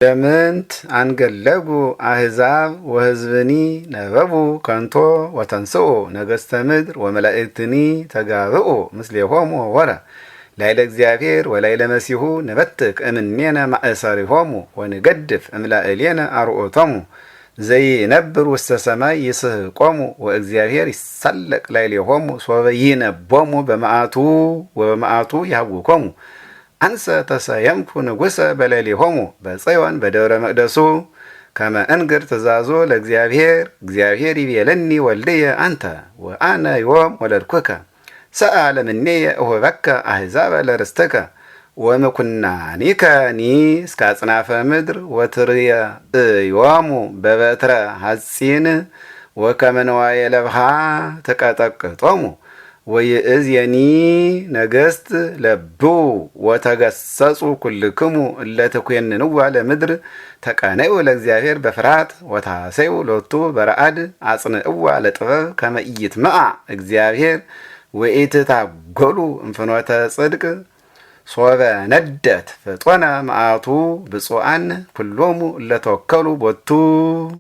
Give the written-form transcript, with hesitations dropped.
ለምንት አንገለጉ አሕዛብ ወሕዝብኒ ነበቡ ከንቶ ወተንስኡ ነገሥተ ምድር ወመላእክትኒ ተጋብኡ ምስሌሆሙ ወረ ላዕለ እግዚአብሔር ወላዕለ መሲሑ ንበትክ እምኔነ ማእሰሪሆሙ ወንገድፍ እምላእሌነ አርኦቶሙ ዘይነብር ውስተ ሰማይ ይስሕቆሙ ወእግዚአብሔር ይሳለቅ ላዕሌሆሙ ሶበ ይነቦሙ በመዓቱ ወበመዓቱ ያውኮሙ። አንሰ ተሰየምኩ ንጉሰ በሌሊሆሙ በጽዮን በደብረ መቅደሱ ከመ እንግር ትእዛዞ ለእግዚአብሔር። እግዚአብሔር ይቤለኒ ወልድየ አንተ ወአነ ዮም ወለድኩከ። ሰአለ እምኔየ እሁበከ አሕዛበ ለርስትከ ወምኩናኒከኒ እስከ አጽናፈ ምድር። ወትርየ እዮሙ በበትረ ሐጺን ወከመ ንዋየ ለብሃ ተቀጠቅጦሙ። ወይእዜኒ ነገሥት ለብዉ ወተገሰጹ ኩልክሙ እለ ትኮንንዋ ለምድር። ተቀነዩ ለእግዚአብሔር በፍርሃት ወታሰዩ ሎቱ በረአድ። አጽንዕዋ ለጥበብ ከመ ኢይትመዓ እግዚአብሔር ወኢትታጐሉ እምፍኖተ ጽድቅ ሶበ ነደት ፍጦነ መዓቱ። ብፁዓን ኩሎሙ እለ ተወከሉ ቦቱ።